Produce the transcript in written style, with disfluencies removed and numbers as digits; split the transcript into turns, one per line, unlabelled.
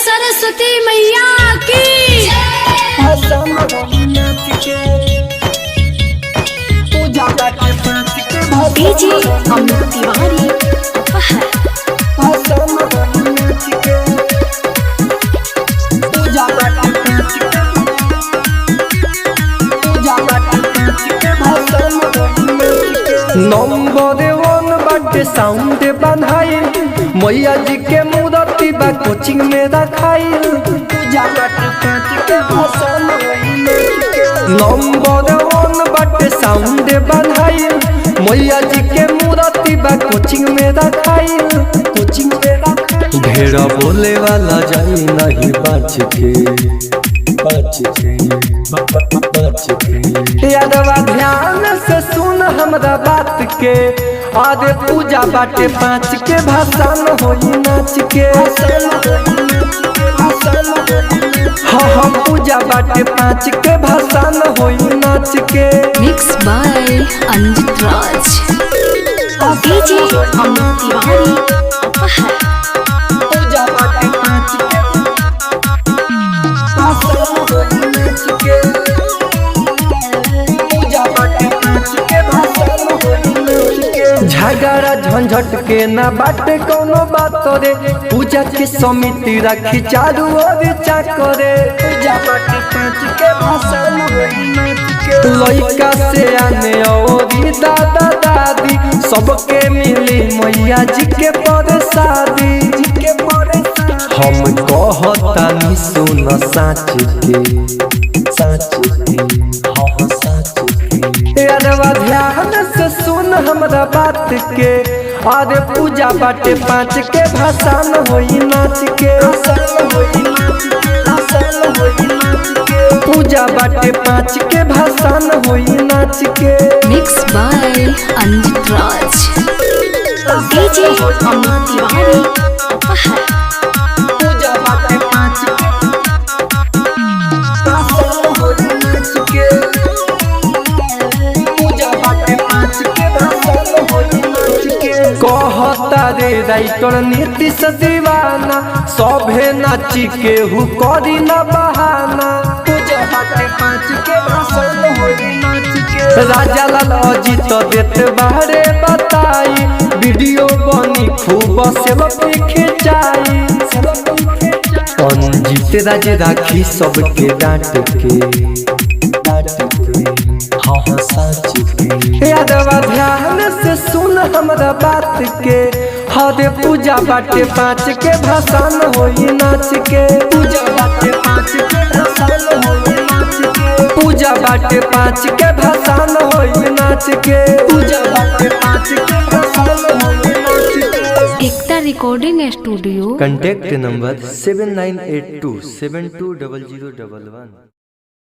सरस्वती मैया की। डीजे अमित तिवारी पहर।
नंबर वन बाटे साउंड बन्हाइल, मैया जी के मूर्ति बा कोचिंग में रखाइल। नंबर वन बाटे साउंड बन्हाइल, मैया जी के मूर्ति बा कोचिंग में रखाइल, कोचिंग में रखाइल। ढेरा बोले वाला जाई नहीं बच के, बच के, बच के। यादवा ध्यान से सुन हमरा बात के, अरे पूजा बाटे पाँच के भाषण होई नाच के। हाँ हाँ, पूजा बाटे पाँच के भाषण होई नाच के।
Mix by Anjit Raj. DJ Amit Tiwari पहर।
पूजा बाटे पाँच के भाषण होई नाच के। पूजा बाटे पाँच के भाषण होई नाच के। झगड़ा झंझट के ना बाटे कोनो बात रे, पूजा के समिति रखी चारू ओर चाकरे। पूजा बाटे पाँच के भाषण होई नाच के। लइका से आने औरी दादा दादी सबके मिली मैया जी के परसादी, जी के परसादी। हम कहतानी सुन साँच के, साँच के, हाँ साँच के। अरवा ध्यान से सुन हमरा बात के, अरे पूजा बाटे पाँच के भाषण होई नाच के। पूजा बाटे पाँच के भाषण होई नाच के।
Mix by Anjit Raj. DJ Amit Tiwari पहर।
पूजा बाटे पाँच के भाषण होई नाच के। पूजा बाटे पाँच के भाषण होई नाच के। कहता रे राइटर नीतीश दीवाना, सभे नाची के हु करी ना बहाना। पूजा बाटे पाँच के भाषण होई नाच के। राजा लाल अजीत देत बारे बताई, वीडियो बनी खूब सेल्फी खिंचाई। अंजित राज राखी सबके डांट के, डांट के, हाँ हाँ साँच के। यादवा ध्यान से सुन हमरा बात के, हरे पूजा बाटे पाँच के भाषण होई नाच के। पूजा बाटे पाँच के भाषण होई नाच के। पूजा बाटे पाँच के भाषण होई नाच के। पूजा बाटे पाँच के भाषण होई नाच के।
Ekta recording studio.
Contact number 7982720011.